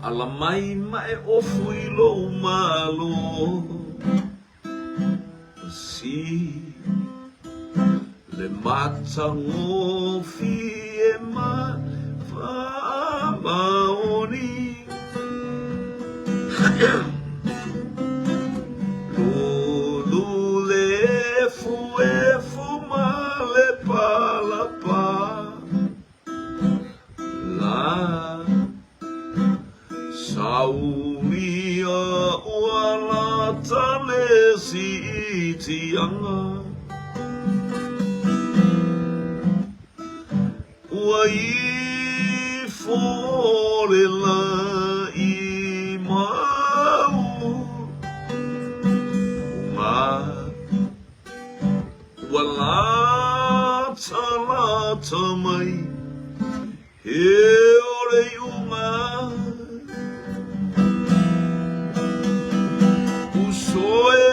Ala mai ma e ofu i lou malo. Si le matagofie ma faamaoni. Lulu le efuefu ma le palapala. Saulia ua lata le siitiaga. Ua ifo le laʻi mau Uga. Ua latalata mai he ore iuga. Uso e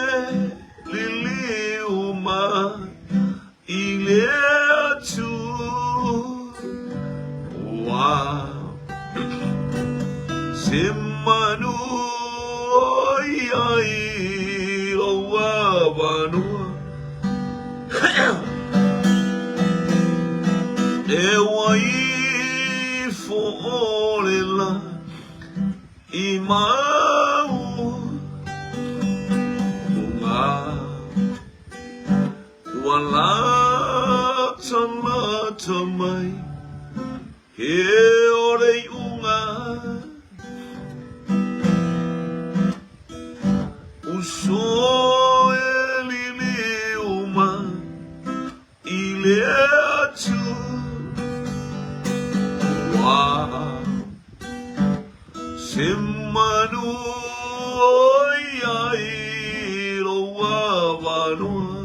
liliu ma i le Atua. Se manu o ia i lou avanoa. E ua ifo ʻole la i mau uga. Ua latalata mai he ore iuga. Uso e liliu ma i le Atua. Se manu o ia i lou avanoa.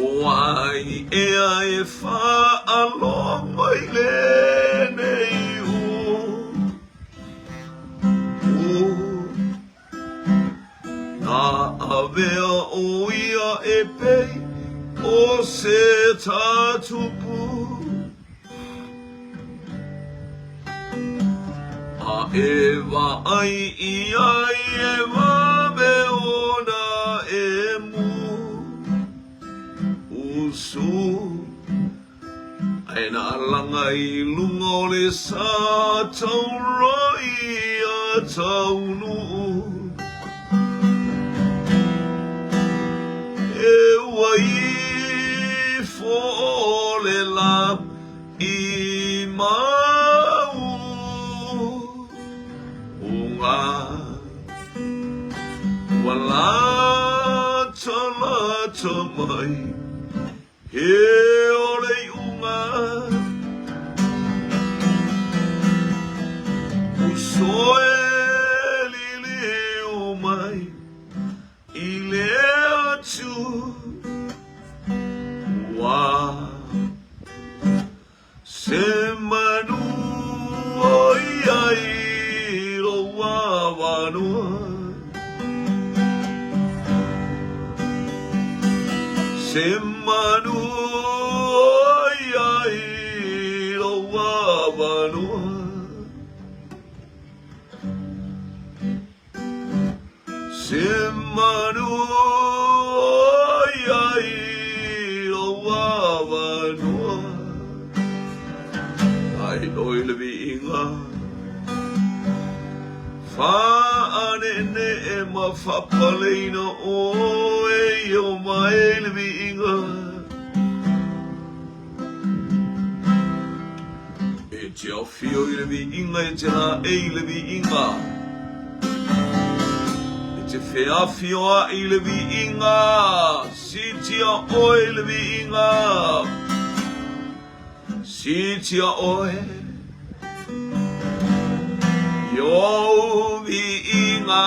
O ai ea e faalogo i lenei ū? Na avea ʻo ia e pei o se tatupu. A e vaai i ai e wawe ona e mu usu. Ae na alaga i luga o le sa tauroi a taunuu. E ua ifo ʻole la i mau uga. Ua latalata mai He ore iuga Uso e liliu mai i le Atua Se manu o ia i lou avanoa. Se manu o ia i lou avanoa. Se manu o ia i lou avanoa. Ai loi le viiga. Whaaneneʻe ma whapaleina ʻoe i o mai le viiga. E te awhio i le viiga, e te laʻei i le viiga. E te feawhioaʻi i le viiga, siitia ʻoe i le viiga. Siitia ʻoe i ou viiga,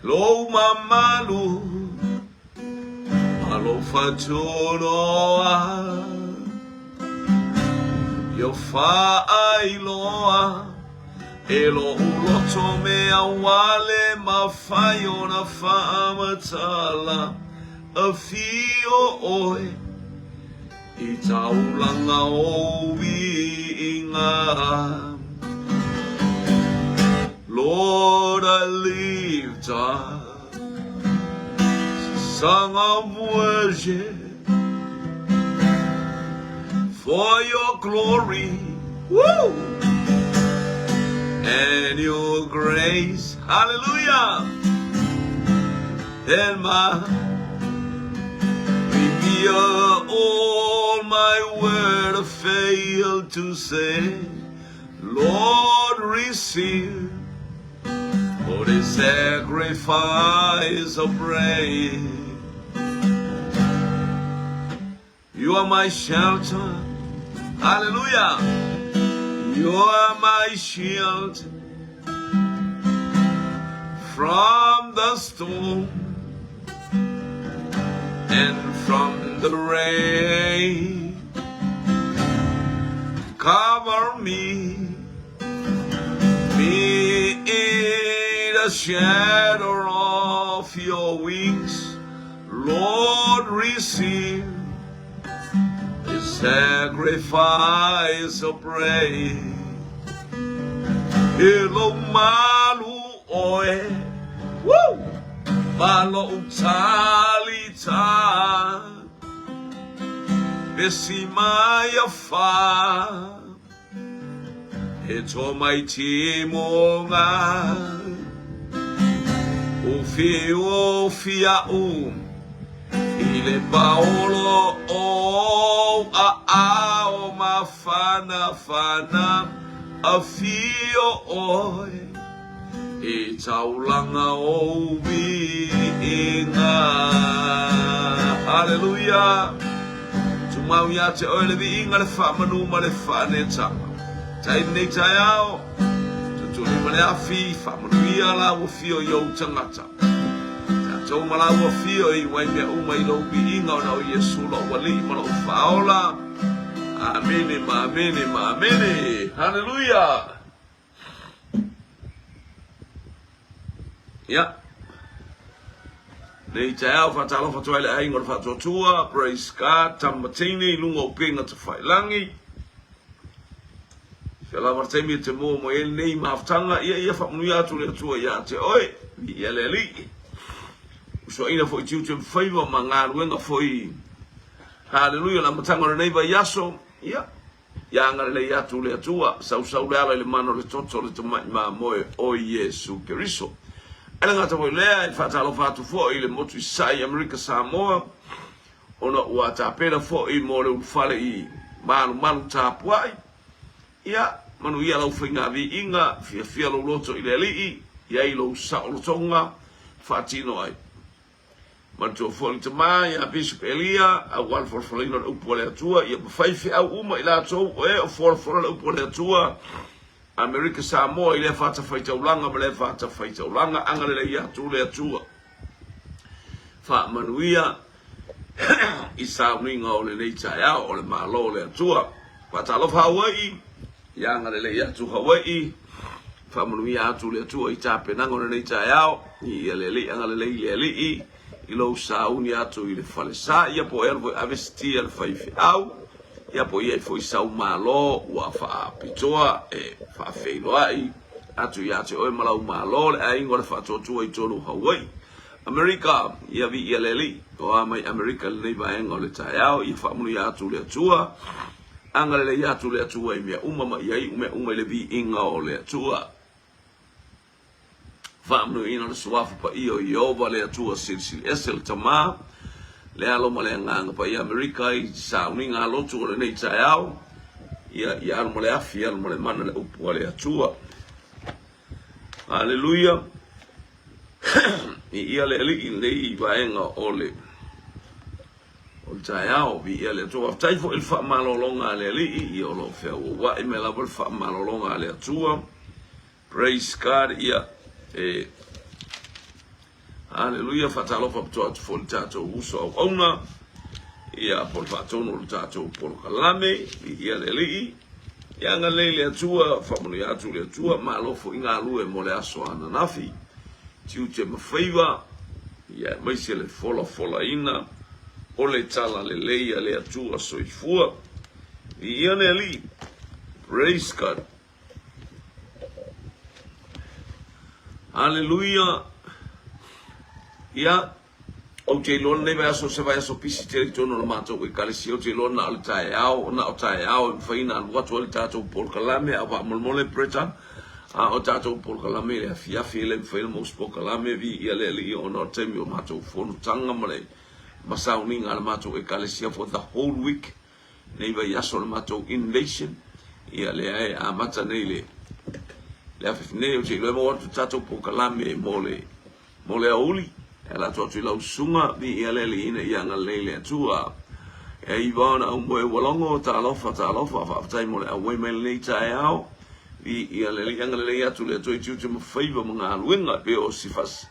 lou mamalu ma lou faatunoa, i o faailoa e lou loto mea wale mafai ona faamatala. Afio ʻoe I taulaga ou viiga. Lord, I lift up song of worship for your glory. Woo! And your grace. Hallelujah! And my all my word fail to say. Lord, receive for the sacrifice of praise. You are my shelter. Hallelujah. You are my shield from the storm and from the rain. Cover me, me in the shadow of your wings. Lord, receive the sacrifice of praise. E lou malu oe. Woo! Ma lou talita. Vesi mai a fa. E to mai timoga. O fi o fia u. I le paolo o a ao mafana fana afio oe i taulaga ou viiga. Haleluia! Tumau ia te oe le viiga, le faamanu ma le faaneetaga. Tai lenei taeao, tutuli ma le afi, faamanuia la ua fio i ou tagata. Tatou ma la ua fio i wai mea uma i lou viiga ona o Iesu lou Alii ma lou Faaola. Amene ma amene ma amene. Haleluia! Ia. Nei taeao faatalofa atu ai le aiga o le Faatuatua, praise God, tama teine i luga o upega tafailangi. Fea lava le taimi e te mua mai ai lenei mafutaga, ia ia faamanuia atu le Atua ia te oe, viia le Alii. Usoaina foi tiute ma faiva ma galuega foi. Haleluia, le amataga o lenei vaiaso, ia, Ia agalelei atu le Atua, sausau le ala i le mana o le toto o le tamai mamoe o Iesu Keriso. Ae le gata foi lea, e faatalofa atu foi i le motu i Sasae i Amerika Samoa, ona ua tapena foi mo le ulufale i malumalu tapuai. Ia, manuia lau faiga viiga, fiafia lou loto i le Alii, i ai lou saolotoga, faatino ai. Manatua foi le tama ia Bishop Elia, aua le folafolaina o le upu a le Atua, ia ma faifeau uma i latou o e o folafola le upu a le Atua, Amerika Samoa i lea fatafaitaulaga ma lea fatafaitaulaga, agalelei atu le Atua. Faamanuia i sauniga o lenei taeao o le Malo o le Atua. Faatalofa Hawaii, ia agalelei atu Hawaii, faamanuia atu le Atua i tapenaga o lenei taeao, ia le Alii agalelei i le Alii, i lou sauni atu i le falesa, ia po o e alu foi ave se ti a le faifeau, ia po o i ai foi sau malo ua faapitoa e faafeiloai atu ia te oe ma lau malo, le aiga o le Faatuatua i totonu o Hawaii. Amerika, ia viia le Alii, o a mai Amerika i lenei vaega o le taeao, ia faamanuia atu le Atua, agalelei atu le Atua i mea uma ma ia iu mea uma i le viiga o le Atua. Faamanuiaina le Suafa Paia o Ieova le Atua Silisili Ese, le Tama, le Alo ma le Agaga Paia. Amerika i sauniga lotu o lenei taeao, ia, ia alu ma le afi, alu ma le mana le upu a le Atua. Haleluia! Viia le Alii i lenei vaega o le o le taeao. Viia le Atua. Faafetai foi i le faamalologa a le Alii, ia o lo o feauauai mai lava le faamalologa a le Atua. Praise God. Ia e Haleluia, faatalofa pitoa atu foi i le tatou uso auauna, ia po o le faatonu o le tatou polokalame, viia le Alii. Ia agalelei le Atua, faamanuia atu le Atua, malo foi galue mo le aso ananafi, tiute ma faiva, ia aemaise le folafolaina o le Talalelei a le Atua Soifua. Viia le Alii. Praise God. Haleluia. Ia, ou te iloa lenei vaiaso o se vaiaso pisi tele i totonu o le matou ekalesia. Ou te iloa na o le taeao, na o taeao e mafai ona alu atu ai le tatou polokalame, a faamolemole Bretta, a o tatou polokalame i le afiafi e le mafai ona maua se polokalame, viia le Alii ona o le taimi o matou fonotaga ma le ma sauniga a le matou ekalesia for the whole week. Nei vaiaso o le matou invasion, ia lea e amata nei le le afiafi nei, ou te iloa e maua atu le tatou polokalame mo le mo le aoauli. E ala atu atu i lau susuga, viia le Alii ina ia agalelei le Atua. E iva ona aumoe ua logo, talofa, talofa, faafetai mo le auai mai lenei taeao. Viia le Alii, agalelei atu le Atua i tiute ma faiva ma galuega, e pei o si fas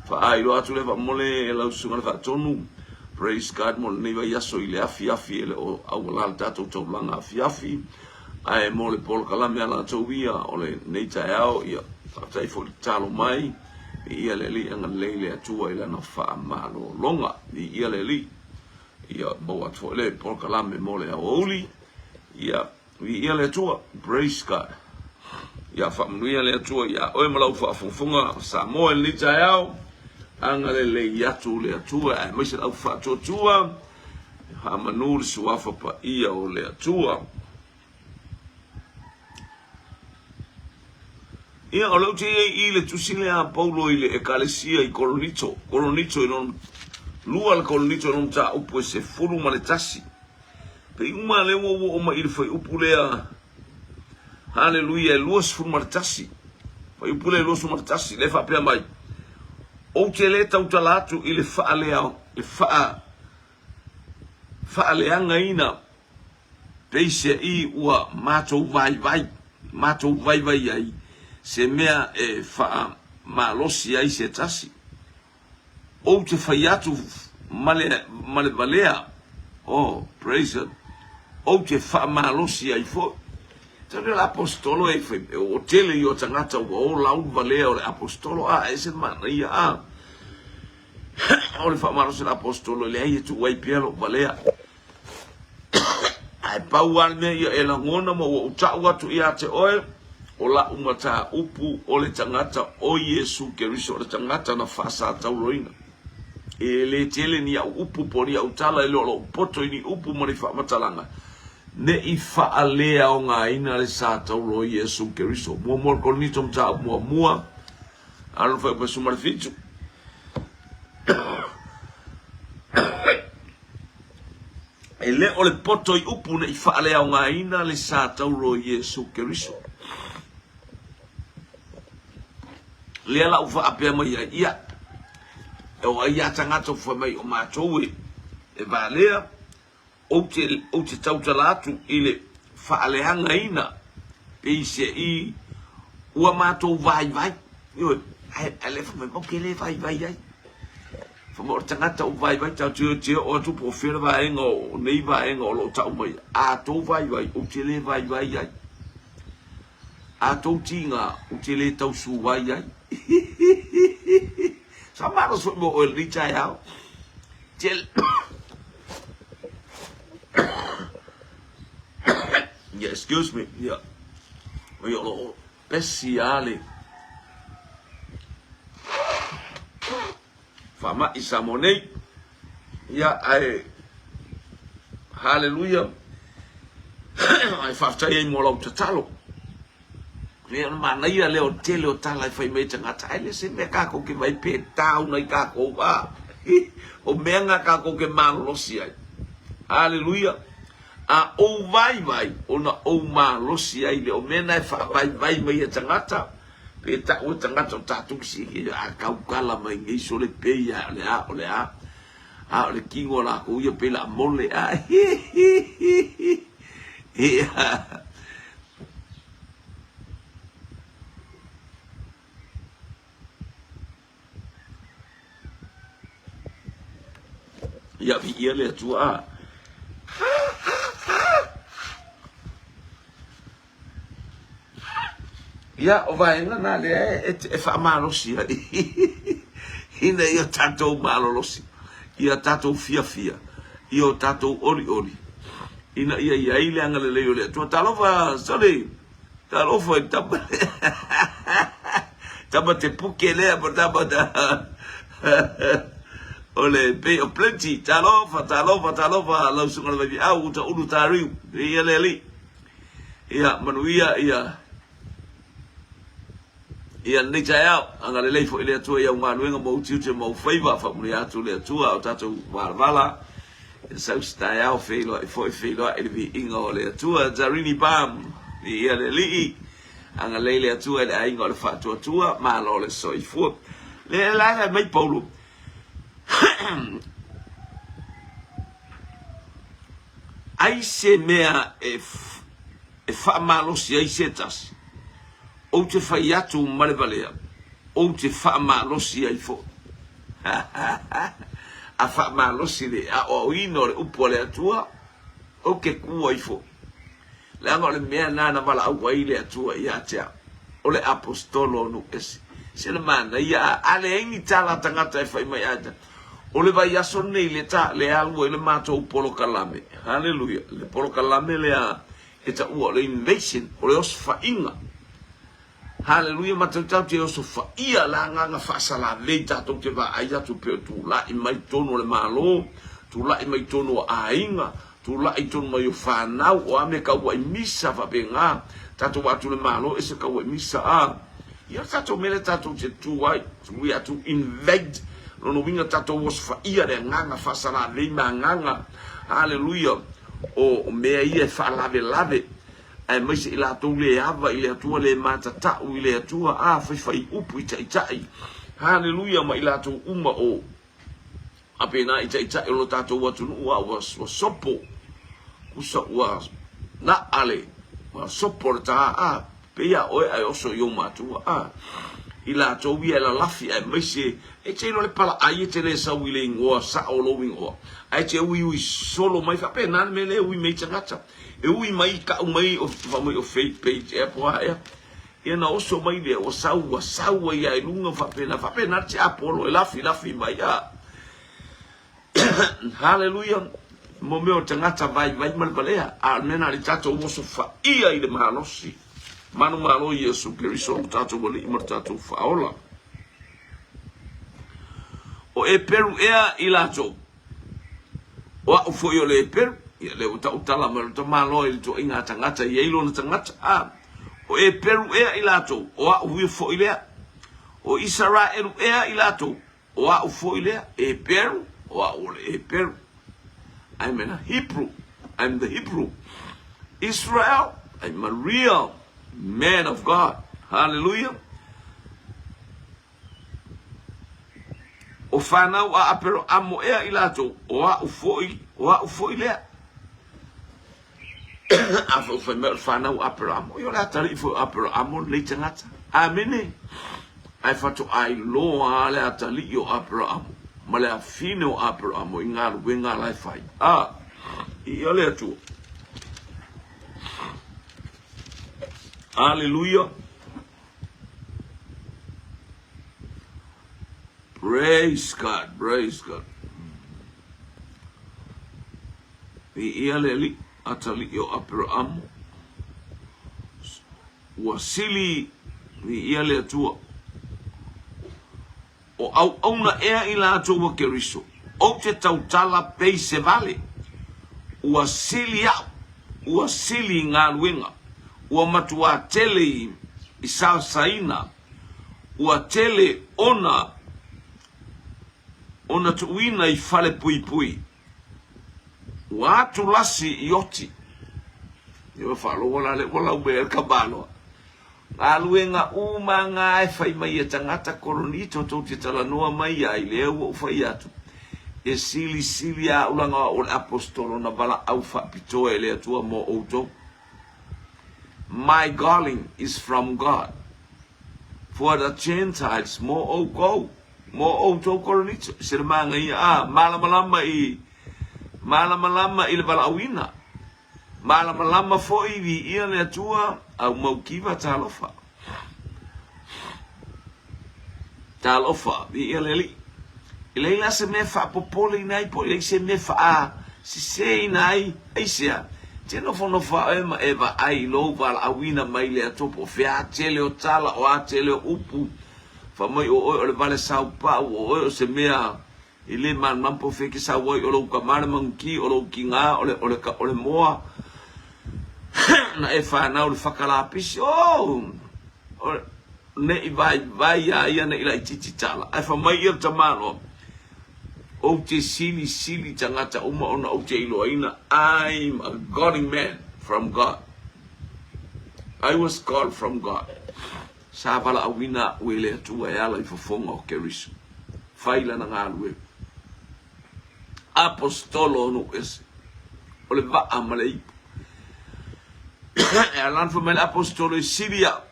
Faailoa atu lea faamomole e lau susuga le faatonu. Praise God mo lenei vaiaso i le afiafi e le o auala le tatou taulaga afiafi ae mo le polokalame a latou ia o lenei taeao ia faafetai foi le tatalo mai viia le Alii agalelei le Atua i lana faamalologa viia le Alii ia maua atu foi le polokalame mo le aoauli ia Viia le Atua. Praise God. Ia faamanuia le Atua ia oe ma lau faafogafoga Samoa i lenei taeao. Agalelei atu le Atua aemaise lau faatuatua. Faamanu le suafa paia o le Atua. Ia, o lea ou te i ai i le tusi lea a Paulo i le ekalesia i Koronito, Koronito i lona, lua le Koronito i lona mataupu e 11. Pei uma lea ua oo mai i le fuaiupu lea, haleluia, e 21. Fuaiupu lea e 21, lea e faapea mai, Ou te le tautala atu i le faalea, le faa, faaleagaina peiseai ua matou vaivai, matou vaivai ai se mea e faamalosi ai se tasi. Ou te fai atu ma le, ma le valea, oh, praise God, ou te faamalosi ai foi. Talu le aposetolo e fai, o tele i o tagata ua o lau valea o le aposetolo, a, ese le manaia, a. O le faamalosi o le aposetolo, leai e tuu ai pea lou valea. Ae pau lava le mea ia e lagona ma ua ou tau atu ia te oe, o lau mataupu o le tagata o Iesu Keriso, o le tagata na faasatauroina. E le tele ni au upu po o ni au tala, e le o lou poto i ni upu ma ni faamatalaga, ne i faaleaogaina le satauro o Iesu Keriso. Muamua le Korinito mataupu muamua, alo fai 17. E le o le poto i upu ne i faaleaogaina le sa tauro o Iesu Keriso. Lea la ua faapea mai ai, ia, e o ai a tagata ua fai mai o matou e, e valea, ou te, ou te tautala atu i le faaleagaina peiseai ua matou vaivai. Ioe, ae, ae le fai mai, matou te le vaivai ai. Fai mai o le tagata ua vaivai tatou te o te oo atu po o fea le vaega o nei vaega o lo o tau mai a tou vaivai ou te le vaivai ai. A tou tiga ou te le tausuai ai. Sa malosi foi mo oe lenei taeao. Tele Yeah, excuse me. Yeah. Oi o lo o pesi a le Faamai Samoa nei. Ia, ae haleluia. Ae faafetai ai mo lau tatalo. Ia, o le manaia lea o le tele o tala e fai mai e tagata, ae le se mea kākou ke vai pe tāuna i kākou, a. O mea ngā kākou ke malolosi ai. Haleluia. A ou vaivai, ona ou malosi ai lea. O mea na e faavaivai mai e tagata, Pe tau e tagata o tatou si e a kaukala mai nei sole pei a o le a o le a a o le kino a lakou ia pei la mole a hi hi hi hi ia Ia viia le Atua a. Ia, o vaega na lea e, e faamalosi ai ina ia tatou malolosi, ia tatou fiafia. i o tatou olioli ina ia i ai le agalelei o le Atua. Talofa, sorry, talofa i tama tama te puke lea ma tama ta o le Bay of Plenty. Talofa, talofa, talofa lau susuga le vaiveau uta ulu tariu. Ia le alii. Ia manuia ia ia lenei taeao. Agalelei foi le Atua i au galuega ma ou tiute ma ou faiva. Faamanuia atu le Atua o tatou valavala. Ia sau se taeao feiloai foi feiloai le viiga o le Atua. Zarini Bam, viia le Alii. Agalelei le Atua i le aiga o le faatuatua. Malo le soifua. Le la la mai Paulo. Ai se mea e e faamalosi ai se tasi, ou te fai atu ma le valea, ou te faamalosi ai foi. A faamalosi le aoaoina o le upu a le Atua, ou te ku ai foi. Leaga o le mea lena na valaau ai le Atua ia te au, o le aposetolo o nuu ese. Se le manaia, a leai ni tala a tagata e fai mai a O le vaiaso lenei le ta le alu ai le matou polokalame. Haleluia. Le polokalame lea e taua o le invasion, o le osofaiga. Haleluia, matou tatou te osofaia le agaga faasalalei tatou te vaai atu pei o tulai mai totonu o le Malo, tulai mai totonu o aiga, tulai totonu mai o fanau, o a mea kauai misa faapena. Tatou vaai atu le Malo ese kauai misa a. Ia le tatou mea lea tatou te tu ai, we are to invade, lona uiga tatou osofaia le agaga faasalalei ma agaga, haleluia, o mea ia e faalavelave, aemaise i latou le ava i le Atua, le matatau i le Atua, a, faifai upu i taitai, haleluia, ma i latou uma o faapena i taitai o lo tatou atunuu, a ua sopo, kusa ua naa le, ua sopo le ta, a, pei a oe ae oso i ou matua, a, i latou ia e lalafi aemaise, e te iloa le palaai e te le sau i le igoa sao o lou igoa, ae te uiui solo mai, faapena le mea lea e ui mai tagata, e ui mai, tau mai, fai mai o fake page ea po o a ea. Ia na oso mai lea, ua sau, ua sau ai lava i luga faapena, faapena le tiapolo e lafilafi mai a. Haleluia! Mo mea o tagata vaivai ma le valea, a o le mea na le tatou osofaia i le malosi. Manumalo Iesu Keriso lo tatou Alii ma lo tatou Faaola. O Eperu ea i latou? O au foi o le Eperu, ia lea ua tautala mai o le tamaloa i le toaiga tagata e i ai lona tagata, a o Eperu ea i latou, o au ia foi lea. O Isaraelu ea i latou, o au foi lea. Eperu, o au o le Eperu. I'm a Hebrew. I'm the Hebrew. Israel, I'm a real man of God. Hallelujah. O fanau a Aperoamo ea i latou, o a'u foi, o a'u foi lea. Afai ua fai mai o le fanau a Aperoamo, ia o le atalii foi o Aperoamo lenei tagata. Amene. Ae faatoa iloa le atalii o Aperoamo ma le afine o Aperoamo i galuega la e fai. A, i le Atua. Aleluia. Praise God, praise God. Viia le Alii, atalii o Aperaamo. Ua sili viia le Atua. O auauna ea i latou a Keriso, ou te tautala pei se vale. Ua sili au, ua sili i galuega, ua matuā tele i saosaina, ua tele ona ona tuuina i fale puipui. Ua atu lasi i oti. Ia faalogo la le ua lau mai ai le tamaloa. Galuega uma nga e fai mai e tagata Koronito tou te talanoa mai ai, lea ua ou fai atu, e silisili a au laga o le aposetolo na valaau faapitoa e le Atua mo outou. My calling is from God for the Gentiles mo oukou, mo outou Koronito. Se le manaia, a, malamalama i, malamalama i le valaauina. Malamalama foi viia le Atua au mau kiva talofa. Talofa, viia le Alii. E leai la se mea e faapopoleina ai po o leai se mea e faa Seseina ai, aisea? Te nofonofo a oe ma e vaai i lou valaauina mai le Atua po o fea a tele o tala, o a tele o upu, fai mai o oe o le vale saupau, o oe o se mea e le malamalama po o fea e te sau ai, o lou tama le manuti, o lou tina o le, o le, o le moa na e fanau i le fata lapisi. Oh! O, ne i vaivai iā ia ne i laitiiti tala, ae fai mai ia le tamaloa, Ou te silisili tagata uma ona ou te iloaina I'm a godly man from God. I was called from God. Sa valaauina a'u e le Atua e ala i fofoga o Keriso. Fai lana galuega. Aposetolo o nuu ese, o le vaa ma le ipu. E ala ona fai mai le Aposetolo e sili a'u,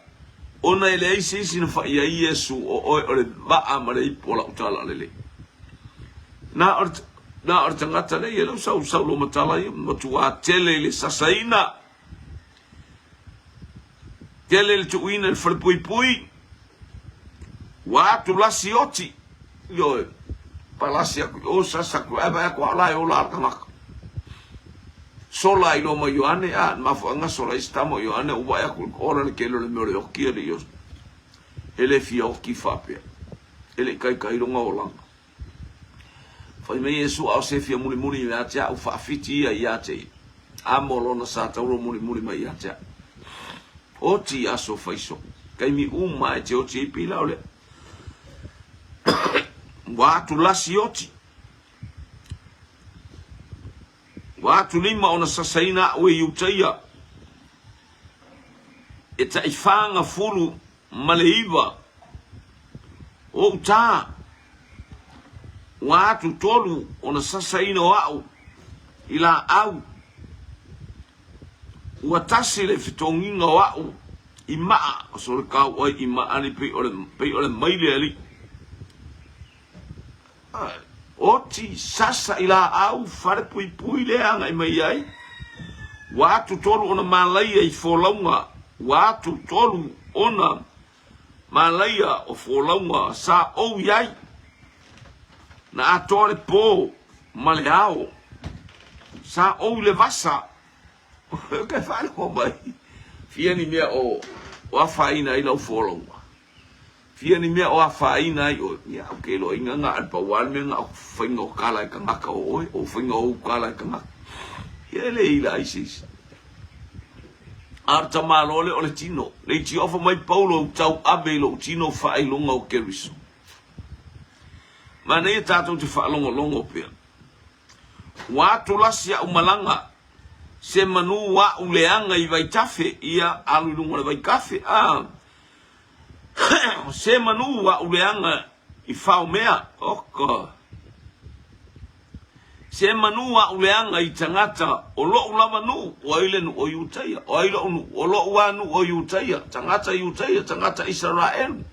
ona e leai se isi na fai ai Iesu o oe o le vaa ma le ipu o la'u talalelei. Na o le, na o le tagata lea ia leu sau saulo matala ia, matuā tele i le sasaina, tele i le tuuina i le falepuipui, ua atu lasi oti, ioe, palasi atu i o, sasa atu, ae vaai atu a o la e ola le tagata. Sola ai loa ma Ioane, a, le mafuaaga sola ai se tama o Ioane, ua vaai atu ola le tele o le mea o le oti alii o, e le fia oti faapea, e le i taitai lona olaga. Fai mai Iesu, A o se fia mulimuli ia te a'u, faafiti ia ia te ia. Amo lona sa tauro mulimuli mai ia te a'u. Oti i aso faiso, taimi uma e te oti ai pila o lea. Ua atu lasi oti. Ua atu lima ona sasaina a'u e Iutaia, e taifaga fulu ma le iva o ou tā, ua atu tolu ona sasaina o a'u i laau, ua tasi le fetogiga o a'u i maa, o sole kau ai i maa ni pei o le, pei o le maile alii. Oti, sasa i laau, fale puipui lea agai mai ai, ua atu tolu ona malaia i folauga, ua atu tolu ona malaia o folauga sa ou i ai, na atoa le po ma le ao, sa ou i le vasa, ke faalogo mai, fia ni mea o afaina ai lau folauga. Fia ni mea o afaina ai oe, ia, ou te iloaina na o le pau lava le mea na o faiga o tala e tagata o oe, o faiga o ou tala e tagata. Ia e le ila ai se isi. A o le tamaloa lea o le tino, le itiofa mai Paulo u tau ave i lou tino faailoga o Keriso. Manaia tatou te faalogologo pea. Ua atu lasi a'u malaga, se manu a'u leaga i vaitafe, ia alu i luga o le vaitafe, a. Se manu a'u leaga i faomea, oka. Se manu a'u leaga i tagata o lo'u lava nuu, o ai le nuu o Iutaia, o ai lo'u nuu, o lo'u a nuu o Iutaia, tagata Iutaia, tagata Isaraelu.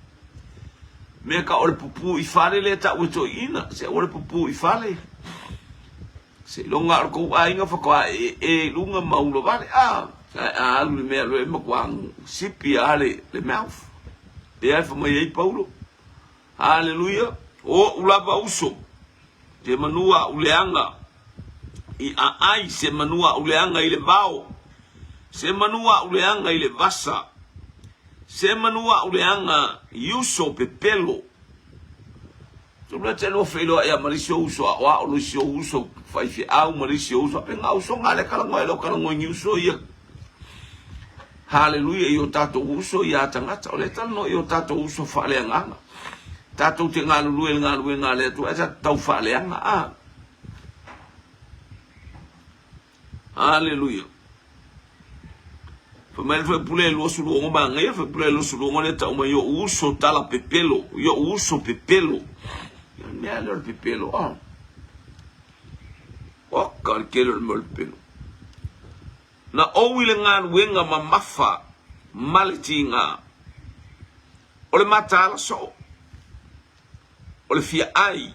Mea ka o le pupū i fale lea ta'u e toeʻina, se aua le pupū i fale. Seiloga o le kou aiga faatoa ee i luga ma ula vale, a, ae a alu i le mea loa e matua sipi lava le, le mouth. Lea e fai mai ai Paulo, Haleluia, o oʻu lava uso, se manu aʻu leaga i aai, se manu aʻu leaga i le vao, se manu aʻu leaga i le vasa, se manu aʻu leaga i uso pepelo. Tolu te lua feiloai ia ma le isi ou uso aoao, le isi ou uso faifeau ma le isi ou uso faapena uso na lea talanoa e le o talanoa i ni uso ia. Haleluia i o tatou uso ia tagata, o lea talanoa i o tatou uso faaleagaga. Tatou te galulue i le galuega a le Atua ae tatou tau faaleaga a. Aleluia. Fai mai le faipule e 26 manaia, le faipule e 26 lea tau mai o'u uso tala pepelo, i o'u uso pepelo. Ia le mea lea o le pepelo, ah. Oka le tele o le mea o le pepelo. Na ou i le galuega mamafa ma le tiga, o le mataala soo, o le fia ai,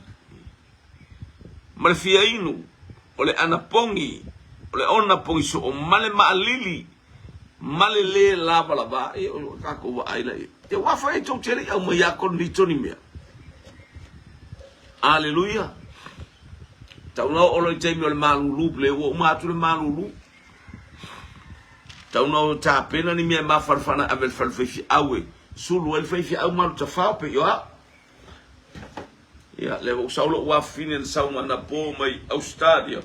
ma le fia inu, o le anapogi, o le ona pogi soo ma le maalili, ma le lē lavalava. Ia, o tatou vaai la i ai. Ia, ua fai ai tou te le i aumai ia Korinito ni mea. Aleluia. Tau na oo loa i taimi o le malulu, le ua uma atu le malulu. Tau na o tapena ni mea e mafanafana e ave i le fale faifeau e sulu ai le faifeau ma alu tafao pei o au. Ia, lea ua ou sau lou afafine na sau mai anapo mai Australia.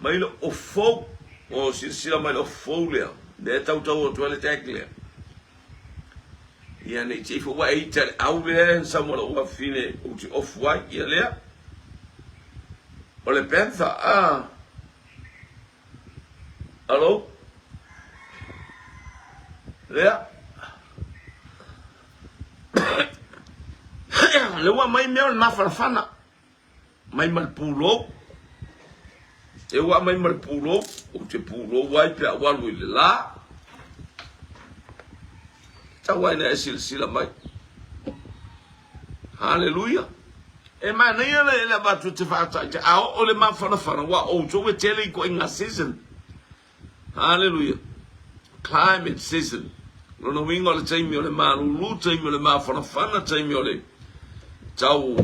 Mai le ofou, o silasila mai le ofou lea, lea e tautau atu ai le tag lea. Ia, ne i te i foi ua e ita i le au lea na sau ma lou afafine ou te ofu ai, ia lea. O le Panther, ah. Hello? Lea. Lea ua aumai mea o le mafanafana. Mai ma le pulou. Lea ua aumai ma le pulou. Ou te pulou ai pe a ou alu i le la. Tau ai na e silasila mai. Haleluia! E manaia le le avatu e te faataitai a oo le mafanafana ua outou e tele i ituaiga season. Haleluia! Climate season. Lona uiga o le taimi o le malulu, taimi o le mafanafana, taimi o le tau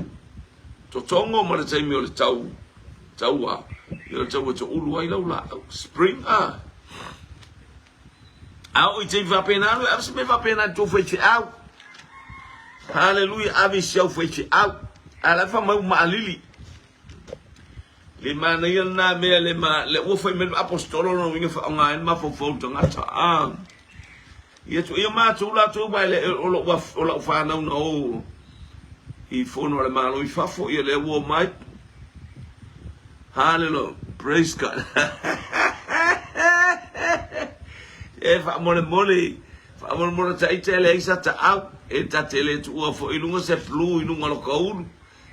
totogo ma le taimi o le tau tau a ia le tau e toulu ai lau laau. Spring a. A oo i taimi faapena alu e ave se mea faapena i tou faifeau. Haleluia, ave i si au faifeau. A la e fai mai ua maalili. Le manaia lena mea le ma le ua fai mai le aposetolo lona uiga faaaoga ai le mafaufau o le tagata. Ah. Ia tu ia matou latou vai le o lo o lau fanau na o i fono a le Malo i fafo ia lea ua omai. Hallelujah. Praise God. E faamolemole, faamolemole taita e leai sa taau, e ta te le tuua foi i luga se flu i luga o lo kaulu.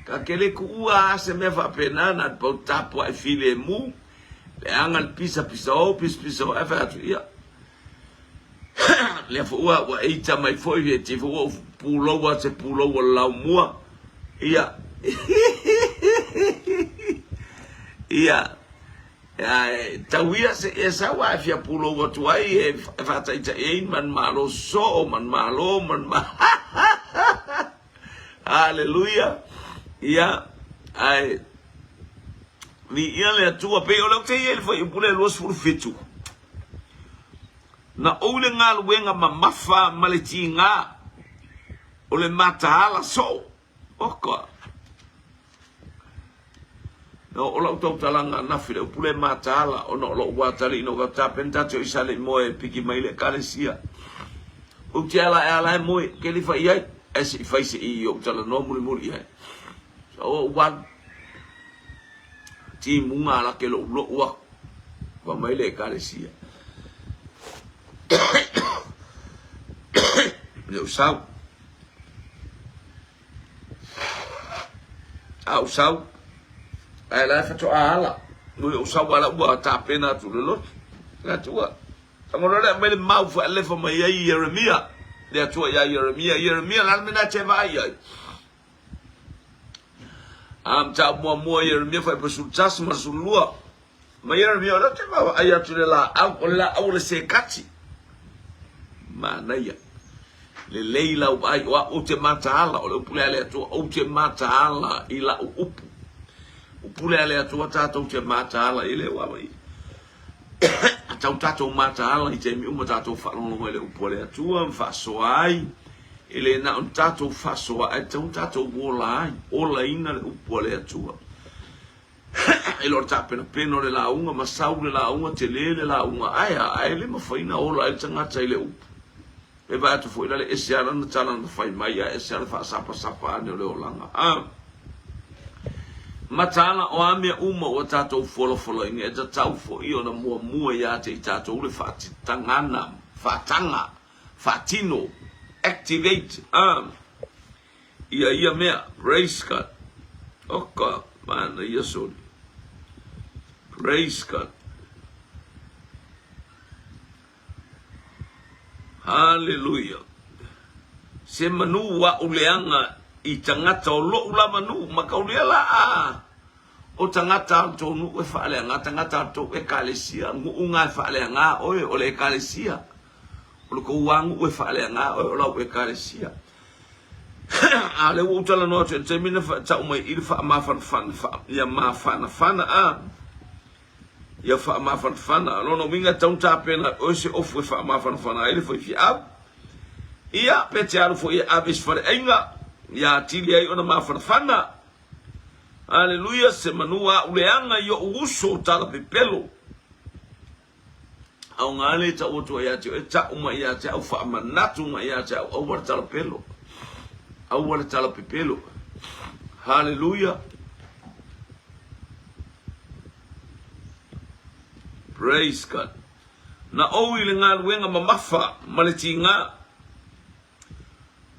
Ta te le tuua a se mea faapena na te pau tapuai filemu, leaga le pisa pisa o, pisa pisa o, ae fai atu, ia, lea foi ua, ua eita mai foi, e te foi ua ou pulou a se pulou o le laumua, ia, ia, Ae tau ia se i e sau ae fia pulou atu ai e faataitai ai manumalo soo, manumalo, manumalo. Haleluia. Ia, ae viia le Atua. Pei o lea ou te i ai i le fuaiupu lea 27. Na ou le galuega mamafa ma le tiga o le mataala soo. Oka. Na oo lau tautalaga ananafi i le upu le mataala ona o lou atalii na ou tapena tatou i Saleimoe e piki mai le ekalesia. Ou te ala e ala e moe, ke le fai ai, ae se i fai se i ou talanoa mulimuli i ai. So ou alu, timuga ala ke lou lou aku, fa mai le ekalesia. Le ou sau. A ou sau, ae la e faatoa ala. Nui ou sau ala ua tapena atu le lotu. Le Atua. Tagola le aumai le mau faalefa mai ai Ieremia. Le Atua ia Ieremia. Ieremia la le mea na te vaai ai. A mataupu muamua Ieremia fuaiupu 11 ma le 12. Ma Ieremia o lea ou te vaavaai atu i le laau, o le laau o le sekati. Manaia. Lelei lau vaai, o au ou te mataala, o le upu lea a le Atua, ou te mataala i lau upu. Upu lea a le Atua tatou te mataala i le vaavaai. Tau tatou mataala i taimi uma tatou faalogologo i le upu a le Atua ma faasoa ai. E le na o ni tatou faasoa ae tatau ona tatou ola ai, olaina le upu a le Atua. E le o le tapenapena o le lauga ma sau le lauga, tele le lauga, ae a, ae le mafai ona ola ai le tagata i le upu. E vaai atu foi la le ese lava lana tala na fai mai, ae ese lava le faasapasapa ane o le olaga. A mataala o a mea uma ua tatou folafolaina, e tatau foi ona muamua ia te i tatou le faatitagana, faataga, faatino, activate, a ia ia mea. Praise God. Oka, manaia soli. Praise God. Haleluia. Se manu aʻu leaga i tagata o loʻu lava nuu ma kaulia la a o tagata o tou nuu e faaleaga tagata o tou ekalesia nuʻu ga e faaleaga oe o le ekalesia o le kou a nuu e faaleaga oe o lau ekalesia. A o lea ua ou talanoa atu i le taimi na tau mai i le faamafanafana, fa, ia mafanafana a, ia faamafanafana. O lona uiga e tatau ona tapena e oe se ofu e faamafanafana ai le faifeau. Ia, pe te alu foi e ave i se faleaiga, ia atili ai ona mafanafana. Aleluia, se manu a uleaga i ou uso talapepelo. Aoga le tau atu ai ia te oe, tau mai ia te au, faamanatu mai ia te au, aua le talapelo, aua le talapepelo. Hallelujah. Praise God. Na ou i le galuega mamafa ma le tiga.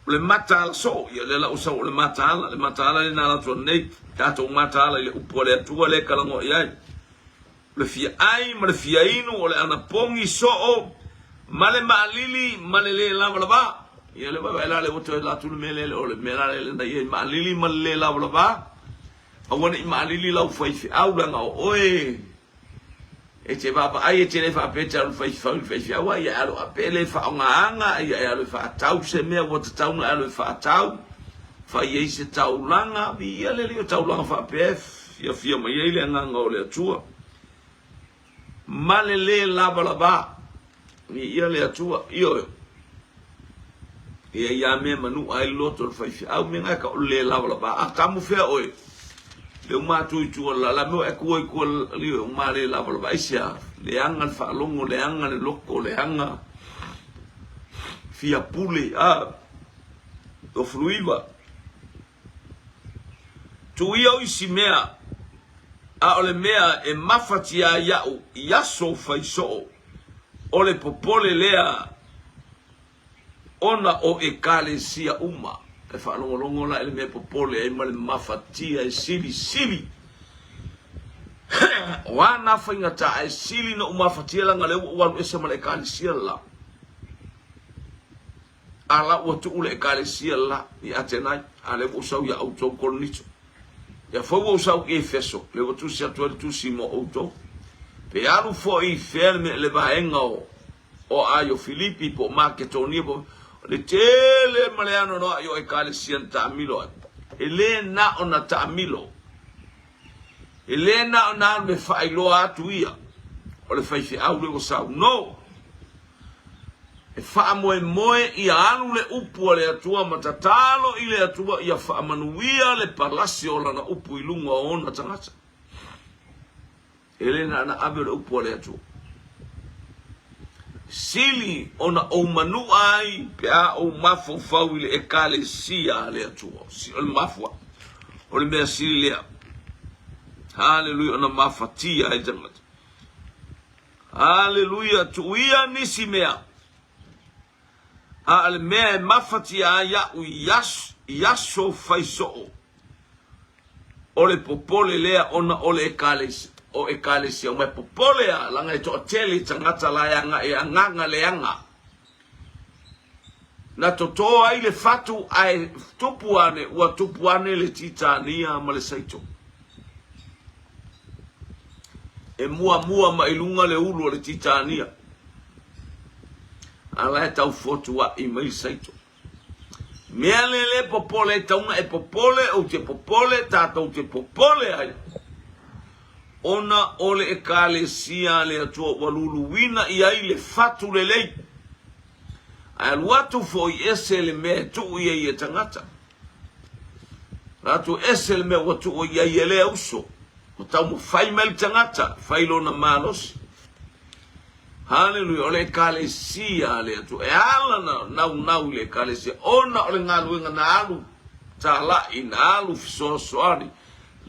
O le mataala soo, ia lea la ua sau o le mataala, le mataala lea na ala atu nei, tatou mataala i le upu a le Atua lea e talanoa i ai. O le fia ai ma le fia inu, o le anapogi soo ma le maalili ma le le lavalava. Ia le vaevae la lea ua toe la atu le mea lea, o le mea la lea na i ai maalili ma le le lavalava. Aua ne i maalili lau faifeau leaga o oe E te vaavaai e te le faapea e te alu faifau i le faifeau a ia e alu a pe le faaaogaina ia e alu e faatau se mea ua tatau ona e alu e faatau fai ai se taulaga viia le Alii o taulaga faapea e fiafia mai ai le agaga o le Atua ma le le lavalava viia le Atua ioe Ia ia mea manua ai le loto o le faifeau, mea na e tau o le le lavalava. A tamu fea oe, le uma atu i tua la la mea e tua i tua li o uma le lavalava. Aisea? Leaga le faalogo, leaga le loto, leaga fia pule, a 29. Tuia o isi mea, a o le mea e mafatia ai iaʻu i aso fai soo, o le popole lea Ona o Ekalesia uma e faalogologo la i le mea e popole ai ma le mafatia e silisili. O a na faigata e sili na ou mafatia leaga lea ua ou alu ese ma le Ekalesia le la. A la ua tuu le Ekalesia le la i Atenai, a lea ua ou sau ia outou Korinito. Ia foi ua ou sau i Efeso, lea ua tusi atu ai le tusi mo outou. Pe alu foi i fea le vaega o o Aio Filipi po o Maketonia po o le tele ma le anoanoai o Ekalesia na taamilo ai. E le na o na taamilo. E le na o na alu e faailoa atu ia o le faifeau lea ua sau. No! E faamoemoe ia alu le upu a le Atua ma tatalo i le Atua ia faamanuia le palasi o lana upu i luga o ona tagata. E le na ona ave o le upu a le Atua. Sili ona ou manua ai pe a ou mafaufau i le Ekalesia a le Atua. O le mafua. O le mea sili lea. Haleluia, ona mafatia ai tagata. Haleluia, tuuia nisi mea. A o le mea e mafatia ai au i aso fai soo, O le popole lea ona o le ekalesia, o ekalesia uma e popole a, laga e toatele tagata la e agai e agaga leaga. Na toto ai le fatu ae tupu ane, ua tupu ane le titania ma le saito. E muamua mai luga le ulu o le titania, a la e tau fotuai mai le saito. Mea lele popole ai tauna e popole ou te popole tatou te popole ai ona o le Ekalesia a le Atua ua luluina i ai le fatu lelei ae alu atu foi ese le mea e tuu i ai e tagata alu atu ese le mea ua tuu i ai e lea uso ua taumafai mai le tagata fai lona malosi Haleluia, o le Ekalesia a le Atua. E ala na naunau i le Ekalesia, ona o le galuega na alu talai, na alu fesoasoani,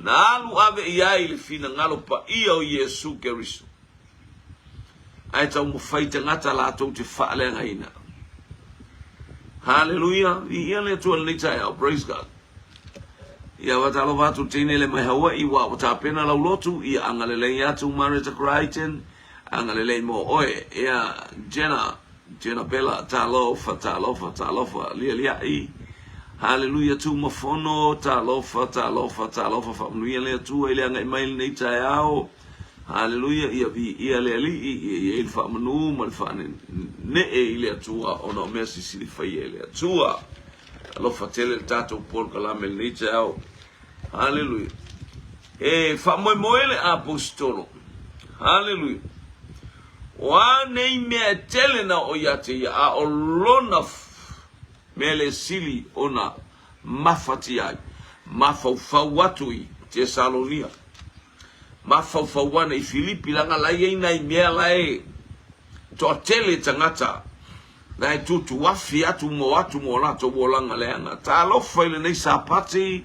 na alu ave i ai le finagalo paia o Iesu Keriso. Ae taumafai tagata latou te faaleagaina. Haleluia, viia le Atua i lenei taeao. Praise God. Ia faatalofa atu teine le mai Hawaii ua ua tapena lau lotu, ia agalelei atu Mareta Crichton, Agalelei mo oe, ea Jenna, Jenna Bella, talofa, talofa, talofa, lialiaʻi, Haleluia Tumafono, talofa, talofa, talofa, faamanuia le Atua i le agai mai lenei taeao, Haleluia, ia viia le Alii, ia i ai le faamanu ma le faanenee i le Atua ona o mea silisili faia e le Atua. Alofa tele le tatou polokalame i lenei taeao. Haleluia. E faamoemoe le Aposetolo. Haleluia. O a nei mea e tele na oo ia te ia, a o lona mea le sili ona mafatia ai, mafaufau atu i Tesalonia, mafaufau ane i Filipi, leaga la e i ai nai mea la e toatele tagata la e tutuafi atu mo atu mo latou olaga leaga. Talofa i lenei Sapati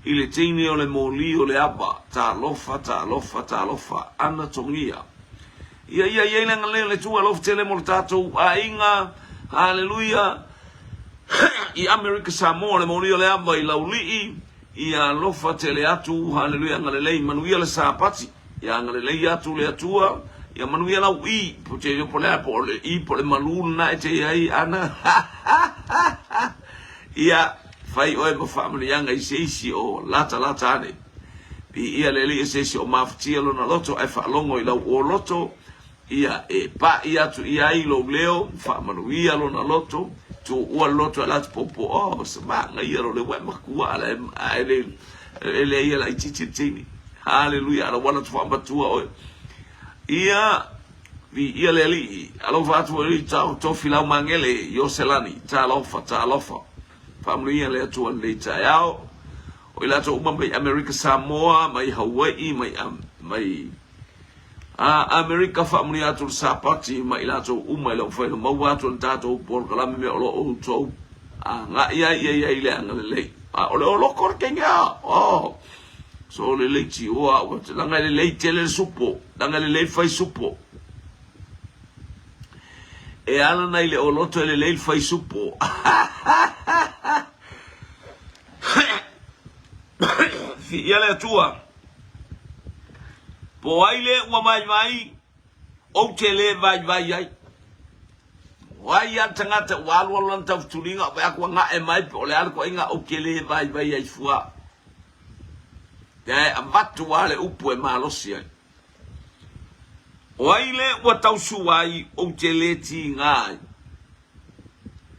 i le teine o le moli o le ava. Talofa, talofa, talofa. Ana togia. Ia, ia, ia i le agalelei o le Atua, alofa tele mo le tatou aiga. Haleluia. I Amerika Samoa, le moli o le ava i Laulii. Ia alofa tele atu. Haleluia, agalelei. Manuia le Sapati. Ia agalelei atu le Atua, ia manuia lau i, po te po le a po o le i po o le malu lena e te i ai ana. Ia fai oe ma faamanuiaga i se isi o latalata ane. Viia le Alii e se isi o mafatia lona loto ae faalogo i lau oloto, ia e paʻi atu i ai lou leo, faamanuia lona loto, tuua le loto e ala atu popo, oh, se manaia lo le ua e matua ala e le e le ia laitiiti le teine. Haleluia, ala ua atu faamatua oe. Ia, viia le Alii, alofa atu oe i tau tofi lau magele i Oselani, talofa, talofa. Faamanuia le Atua lenei taeao. O i latou uma mai Amerika Samoa, mai Hawaii, mai, mai a Amerika faamanuia atu le Sapati ma i latou uma e le o mafai ona maua atu le tatou polokalame mea o lo o outou agai ai ia i ai le agalelei. A o le oloko le kenge a. Oh. So lelei ti oa ua te langa lelei tele le supo, langa lelei fai supo. E ala nei le oloto e lelei le fai supo. Ia le Atua. Po ai le ua vaivai, ou te le vaivai ai. O ai a le tagata ua alualu lana taufutuliga, vaai atu ua gae mai po o le a le toaiga, ou te le vaivai ai fua. Ae avatu lava le upu e malosi ai. O ai le ua tausua ai, ou te le tiga ai.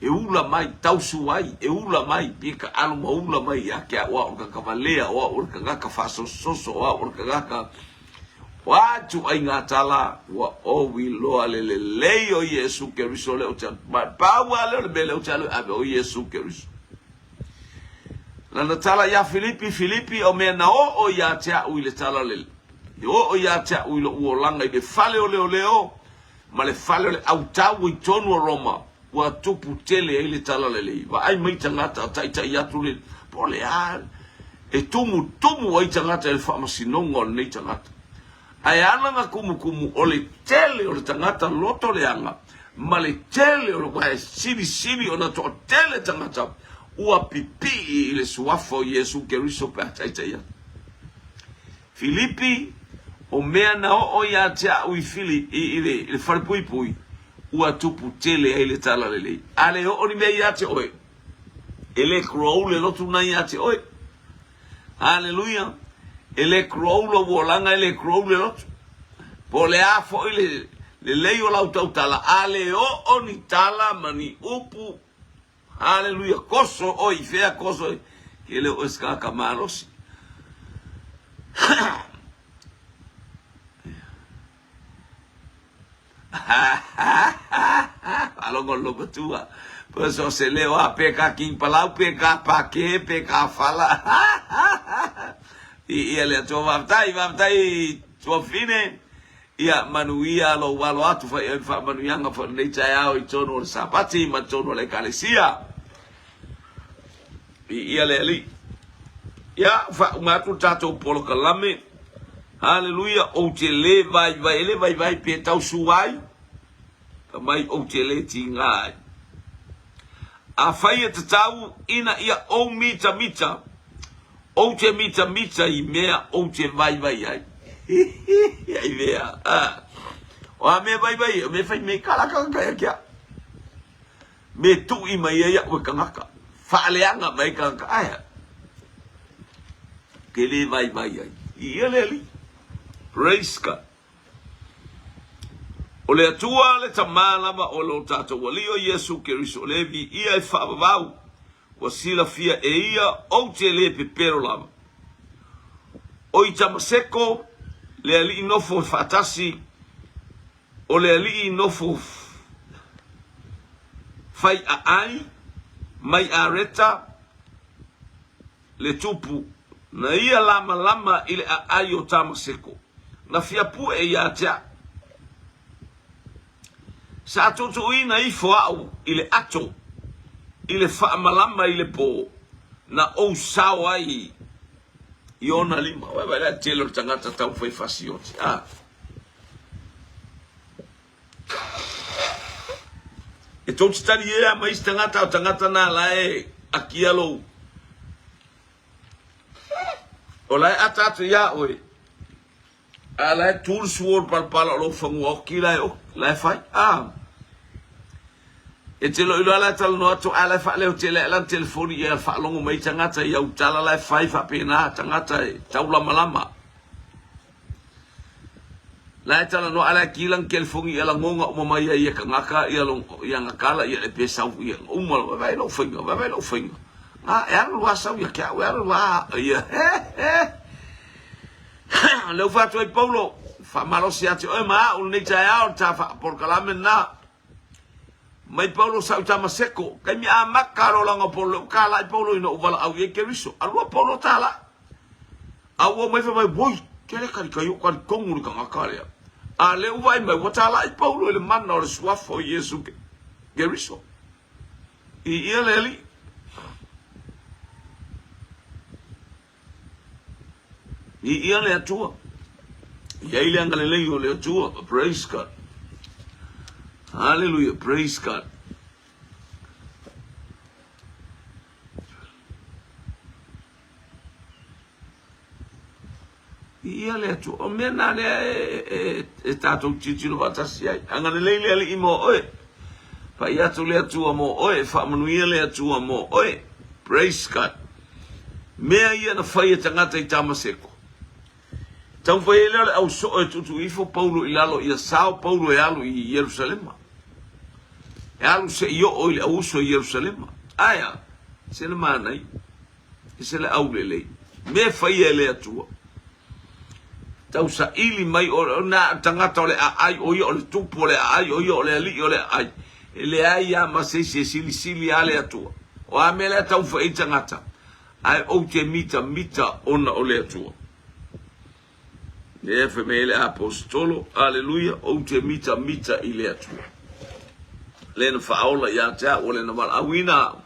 E ula mai, tausu ai, e ula mai, pei ka alo ma ula mai ia te au, o au o le tagata o au o le tagata faasososo, o au o le tagata o a ituaiga tala, ua ou iloa le lelei o Iesu Keriso lea ou te alu. Ma pau lava lea o le mea lea ou te alu e ave, o Iesu Keriso. Lana tala iā Filipi, Filipi, o mea na oo ia te au i le tala lele, e oo ia te au i lou olaga i le fale o leoleo, ma le fale o le autau i tonu o Roma, ua tupu tele ai le talalelei. Vaai mai tagata, taitai atu le, po o le a, e tumutumu ai tagata i le faamasinoga o lenei tagata. Ae ala na kumukumu o le tele o le tagata loto leaga, ma le tele o le, aua e silisili ona toatele tagata ua pipii i le suafa o Iesu Keriso pe a taitai atu. Filipi, o mea na oo ia te au i Fili, i, i, le, i le falepuipui, ua tupu tele ai le talalelei. A le oo ni mea ia te oe, e le grow le lotu na ia te oe. Haleluia. E le grow lou olaga, e le grow le lotu. Po o le a foi le lelei o lau tautala, a le oo ni tala ma ni upu Haleluia koso oi i fea koso i ke le o se kaka malosi. Faalogo le lomatua. Po so se leo a pe ka king palau pe ka pake pe ka fala. I ia le atua faafetai faafetai tuafine. Ia manuia lou alo atu fai oe ma faamanuiaga foi lenei taeao i totonu o le Sapati ma totonu o le Ekalesia. Viia le Alii. Ia, faauma atu le tatou polokalame. Haleluia, ou te le vaivai, e le vaivai pe tausu ai, fai mai ou te le tiga ai. Afai e tatau ina ia ou mitamita, ou te mitamita i mea ou te vaivai ai. Ai mea, ah. O a mea vaivai, o mea fai me kala kanga kai kia. Me tui mai ai au e kangaka. Faaleaga mai kangaka. Ae, ke le vaivai ai. Ia le Alii. Praise God. O le Atua le Tama lava o lo tatou Alii o Iesu Keriso, o le viia e faavavau. Ua silafia e ia ou te lē pepelo lava. O i Tamaseko le alii nofo faatasi, o le alii nofo fai aai mai Areta le tupu, na ia lamalama i le aai o Tamaseko, na fia pue ia te au. Sa tuutuuina ifo au i le ato, i le faamalama i le po, na ou sao ai i ona lima. Ua vaai la tele o le tagata taumafai fasioti. A. E tou te tali ea ma isi tagata, o tagata na la e akia lou. O la e ata atu ia oe. A la e tu le suo o le palapala o lou fanua oki la e oki, la e fai. A. E te loiloa la e talanoa atu a la e faaleo tele ae lana telefoni ia faalogo mai tagata i au tala la e fai faapena tagata e taulamalama. La e talanoa a la e ki lana telefoni ia lagoga uma mai ai e kangaka ia ia ngakala ia le pesau ia uma lava vai lou faiga vai lou faiga. A e alu lua sau ia ke au e alu lua ia he he. Lea ua fai atu ai Paulo, faamalosi ia te oe ma au lenei taeao le ta polokalame lena. Mai Paulo sa i Tamaseko, kaimi amata lo langa Paulo, lea ua talai Paulo ina ua valaau i ai Keriso. Alua Paulo talai. A ua mai fai mai, woi, kele kari kai o kari kongu le kangaka lea. A lea ua vaai mai, ua talai Paulo i le mana o le suafa o Iesu Keriso. I ia le Alii. Viia le Atua. I ai le agalelei o le Atua. Praise God. Hallelujah. Praise God. Viia le Atua. O mea nā lea e, e, e tātou tilotilo faatasi ai. Agalelei le Alii mo oe. Pai atu le Atua mo oe. Faamanuia le Atua mo oe. Praise God. Mea ia na fai e tagata i Tamaseko. Taumafai ai lea o le au soo e tuutuu ifo Paulo i lalo ia sao Paulo e alu i Ierusalema. E alu se i oo i le auuso i Ierusalema. Ae a? Se le manaia. E se le aulelei. Mea e faia e le Atua. Tausaili mai o na tagata o le aai o ia o le tupu o le aai o ia o le alii o le aai. E leai lava ma se isi e silisili lava le Atua. O a mea lea taumafai ai tagata, ae ou te mitamita ona o le Atua. Lea fai mai ai le Aposetolo, Aleluia, ou te mitamita i le Atua. Le na faaola ia te au, o le na valaauina au.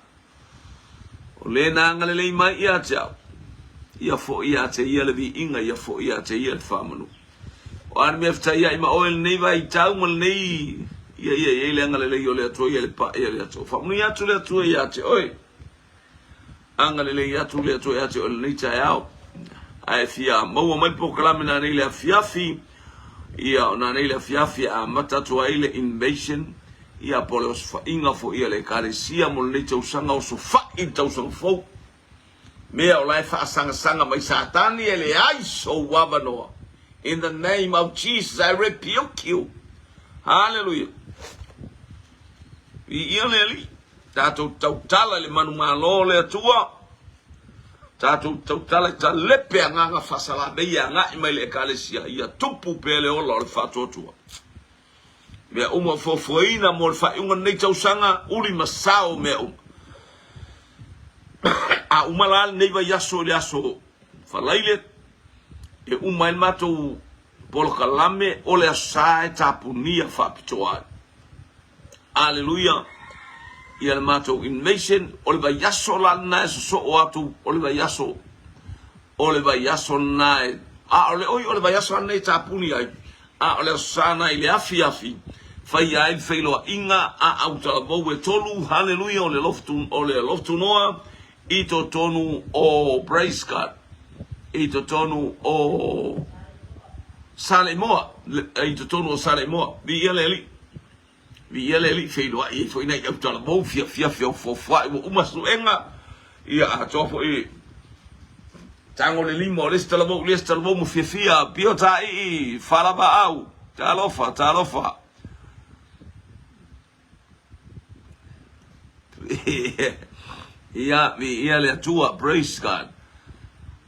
O le na agalelei mai ia te au, ia foi ia te ia le viiga, ia foi ia te ia le faamanu. O a le mea fetaiai ma oe lenei vaitau ma lenei, ia ia i ai le agalelei o le Atua, ia le paʻi a le Atua. Faamanuia atu le Atua ia te oe. Agalelei atu le Atua ia te oe lenei taeao. Ae fia maua mai polokalame nanei le afiafi, ia o nanei le afiafi e amata atu ai le invasion, ia po o le osofaiga foi a le Ekalesia mo lenei tausaga osofai i le tausaga fou. Mea o la e faasangasaga mai Satani e leai sou avanoa. In the name of Jesus I rebuke you. Hallelujah. Viia le Alii. Tatou tautala i le manumalo o le Atua. Tatou tautala i talepe agaga faasalamei e agai mai le Ekalesia ia tupu pea le ola o le faatuatua. Mea uma o fuafuaina mo le faaiuga o lenei tausaga, uli ma sao mea uma. A uma la lenei vaiaso i le aso Falaile, e uma ai le matou polokalame o le Aso Sa e tapunia faapitoa ai. Aleluia! Ia le matou invasion, o le vaiaso la lena e sosoo atu, o le vaiaso, o le vaiaso lena e, a o le, oi, o le vaiaso lava lenei e tapuni ai, A o le Aso Sa na i le afiafi, faia ai le feiloaiga a autalavou e tolu, haleluia, o le lofu, o le lofutunoa i totonu o, praise God, i totonu o Saleimoa, i totonu o Saleimoa, viia le Alii. Viia le Alii, feiloai ai foi nai autalavou, fiafiafi o fuafua'i ua uma suega, ia atoa foi Tago le lima o le isi talavou i le isi talavou ma fiafia, pio taii, falavaau, talofa, talofa. Ia, viia le Atua, praise God.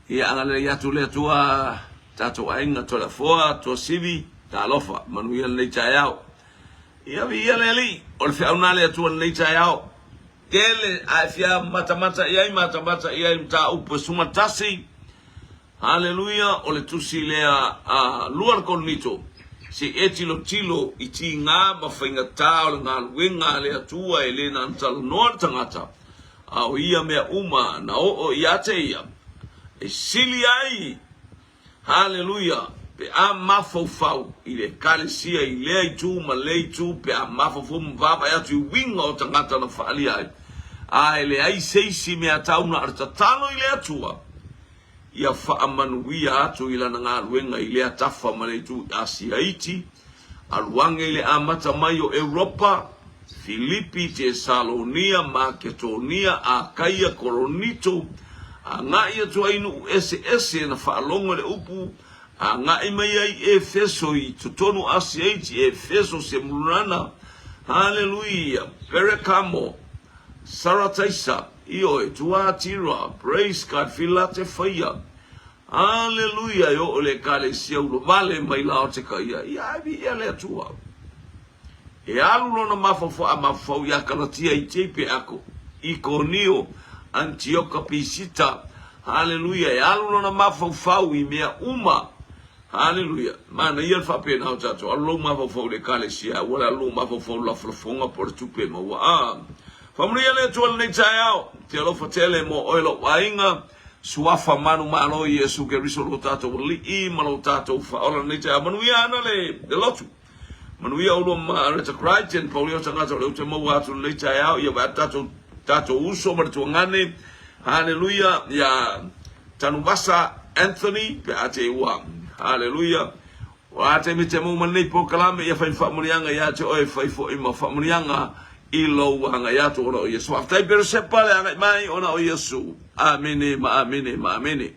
Ia, agalelei atu le Atua tatou aiga Toleafoa, Tuasivi, talofa, manuia lenei taeao. Ia, viia le Alii, o le feau na le Atua lenei taeao. Tele, a e fia matamata i ai, matamata i ai le mataupu e suma tasi. Haleluia, o le tusi lea a lua le Korinito, se i e tilotilo i tiga ma faigata o le galuega a le Atua e le na ona talanoa le tagata, a o ia mea uma na oo ia te ia, e sili ai, haleluia, pe a mafaufau i le Ekalesia i lea itu ma lea itu, pe a mafaufau ma vaavaai atu i uiga o tagata na faaalia ai, a e leai se isi mea tau na o le tatalo i le Atua, ia faamanuia atu i lana galuega i lea tafa ma le itu Asia iti, alu age i le amata mai o Europa, Filipi, Tesalonia, Maketonia, Akaia, Koronito, agai atu ai i nuu eseese na faalogo i le upu, agai mai ai i Efeso i totonu o Asia iti, Efeso, Semurana, Haleluia, Perekamo, Sarataisa, Ioe, Tuatira, Praise God, Filatefaia, Aleluia, e oo i le Ekalesia ulovale mai Laotekaia, ia ai viia le Atua. E alu lona mafaufau a mafaufau ia Kalatia i Teipe ako, Ikonio, Antioka Pisita, Haleluia, e alu lona mafaufau i mea uma. Haleluia. Manaia le faapena o tatou. Alu lou mafaufau i le Ekalesia, aua le alu lou mafaufau i le lafolafoga po o le tupe e maua. A. Faamanuia le Atua i lenei taeao. Ou te alofa tele mo oe lou aiga. Suafa manumalo Iesu Keriso lo tatou Alii ma lo tatou Faaola lenei taeao. Manuia ana le lotu. Manuia oulua ma Aretha Crichton, pau lea o tagata o lea ou te maua atu lenei taeao, ia vaai atu tatou, tatou uso ma le tuagane, haleluia, ia Tanuvasa Anthony, pe a te ua, haleluia, o a taimi te maua mai lenei polokalame, ia fai ma faamanuiaga ia te oe, fai foi ma faamanuiaga i lou agai atu ona o Iesu. Faafetai Peresepa le agai mai ona o Iesu. Amene ma amene ma amene.